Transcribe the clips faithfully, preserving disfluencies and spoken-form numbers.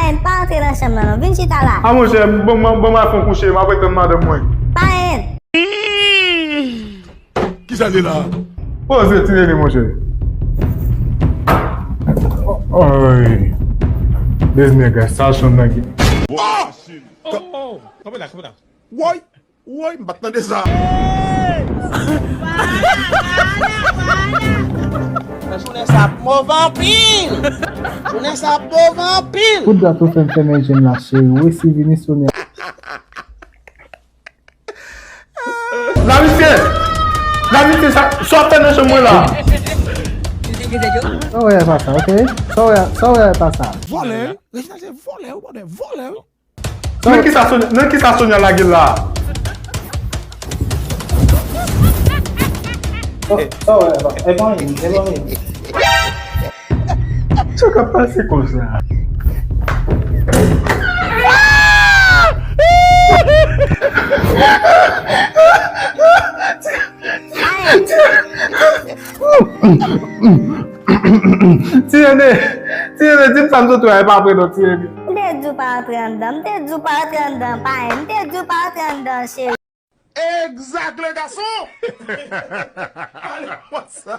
Payen, pa antre nan chanm nan non. Vin chita la. A monchè, bon, bon, bon, m al fè yon kouche, m ap ret tann madanm mwen. Payen. Kisa li la? Poze ti nene monchè. Oy. Des nèg sa chanm nan gen. Oh! Oh, oh, oh. Kanpe la, kanpe la. Woy! Woy, m pa t tande sa. Jounen sa ap move anpil. Jounen sa ap move anpil. Kout dat ou fè m fèmen je m la, cheri. Wi, si vini Sonia. Lamitye! Lamitye, sa, sa w ap fè nan chanm mwen la? Sa w wè pa sa, ok? Sa w wè, sa w wè pa sa. Vòlè, wi. Reginald se vòlè, wi, bòdè, vòlè, wi. Nan kisa Sonia, nan kisa Sonia lage l la? Sa w wè pa, e pa anyen, e pa anyen. Sa k ap pase konsa? Ti Nene, Ti Nene, di m sa m sot wè a, e pa vre non, Ti Nene. M te di w pa antre anndan, m te di w pa antre anndan, payen, m te di w pa antre anndan, cheri. Exact, le garçon! Ale konsa.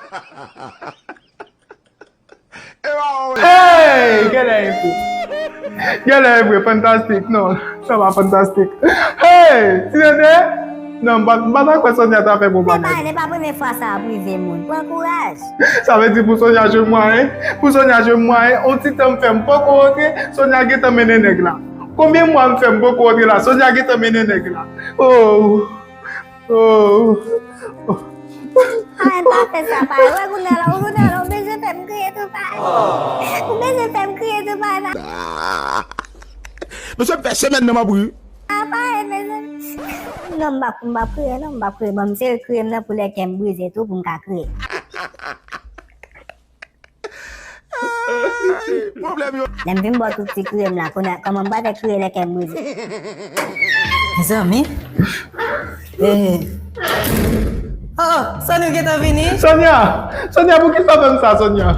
E pa ou. Hey! Genlè e vre. Genlè e vre, fantastik. Non, sa pa fantastik. Hey! Ti Nene! Non, m pa, m pa ta kwè Sonia ta fè bon bagay. Men pa, e pa premye fwa sa ap rive moun. Pran kouraj. Sa vle di pou Sonia jwenn mwayen, pou Sonia jwenn mwayen, on ti tan m fè m poko rantre, Sonia gentan mennen nèg la. Konbyen mwa m fè m poko rantre la, Sonia gentan mennen nèg la. Oh. Oh. Ay, pa fè sa, pa. Wè, kounye a la, kounye a la, ou bezwen fè m kriye tou, pa. Ou bezwen fè m kriye tou, pa. Mesye, m fè semèn nan m ap ri. A, pa, e, mezanmi. Non, m pa, m pa kriye, non, m pa kriye. Bon, m se kriye m nan pou lè kè m brize tou, pou m ka kriye. Pwoblèm yo. Lè m fin bò tout ti kriye m la, kounye a, kòman m pral fè kriye lè kè m brize? Mezanmi. Eh. Oh, oh, Sony, ou gentan vini? Sonia! Sonia, poukisa w fè m sa, Sonia?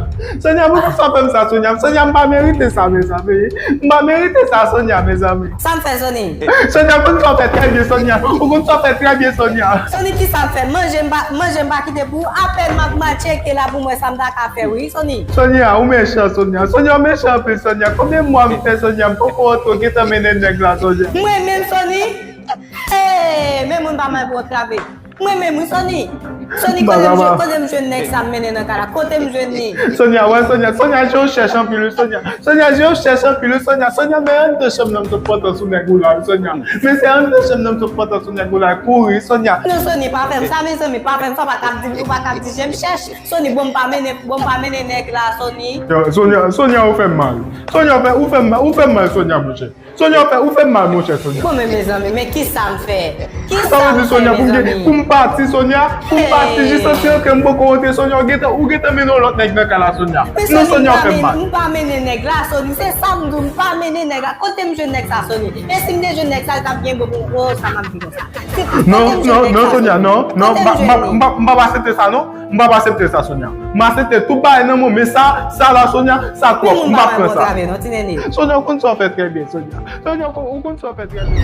Sonia, poukisa w fè m sa, Sonia? Sonia, m pa merite sa, mezanmi. M pa merite sa, Sonia, mezanmi. Sa m fè, Sony? Sonia, ou konn sa w fè trè byen, Sonia. Ou konn sa w fè trè byen, Sonia. Sony, kisa m fè? Manje m pa, manje m pa kite pou ou. Apèn m ap matche ke la pou m wè sa m ta ka fè, wi, Sony. Sonia, ou mechan, Sonia. Sonia, ou mechan anpil, Sonia. Konbyen mwa m fè, Sonia? M poko rantre, ou gentan mennen nèg la, Sonia. Mwen menm, Sony? Hey, men moun pa mal pou antrave. Mwen menm, wi, Sony. Sony, kote m jwenn, kote m jwenn nèg sa m mennen nan kay la? Kote m jwenn li? Sonia, wè, Sonia, Sonia, je w chèch anpil, wi, Sonia. Sonia, je w chèch anpil, wi, Sonia. Sonia, men anndan chanm nan m sot pantan sou nèg ou la, wi, Sonia. Men se anndan chanm nan m sot pantan sou nèg ou la, kouri, Sonia. Non, Sony, pa fè m sa, mezanmi, pa fè m sa, ou pa ka ap di, ou pa ka ap di je m chèch. Sony, bon, m pa mennen, bon, m pa mennen nèg la, Sony. Yo, Sonia, Sonia, ou fè m mal. Sonia, ou fè, ou fè m mal, ou fè m mal, Sonia, monchè. Sonia, ou fè, ou fè m mal, monchè, Sonia. Bon, men mezanmi, men kisa m fè? Kisa m fè, mezanmi? Pou m pati, Sonia, pou m pati, jis antre, antre, m poko rantre, Sonia, ou gentan, ou gentan mennen yon lòt nèg nan kay la, Sonia. Non, Sonia, ou fè m mal. Men m pa mennen nèg la, Sony, se sa m di w, m pa mennen nèg la. Kote m jwenn nèg sa, Sony? E si m te jwenn nèg sa, l t ap gen bon pou, oh, sa m ap di konsa. Non, non, non, Sonia, non, non, m pa, m pa, m pa, m pa aksepte sa, non. M p ap aksepte sa, Sonia. M aksepte tout bagay nan mwen, men sa, sa la, Sonia, sa twòp. M p ap pran sa. Sonia, ou konn sa w fè trè byen, Sonia. Sonia, ou konn, ou konn sa w fè trè byen.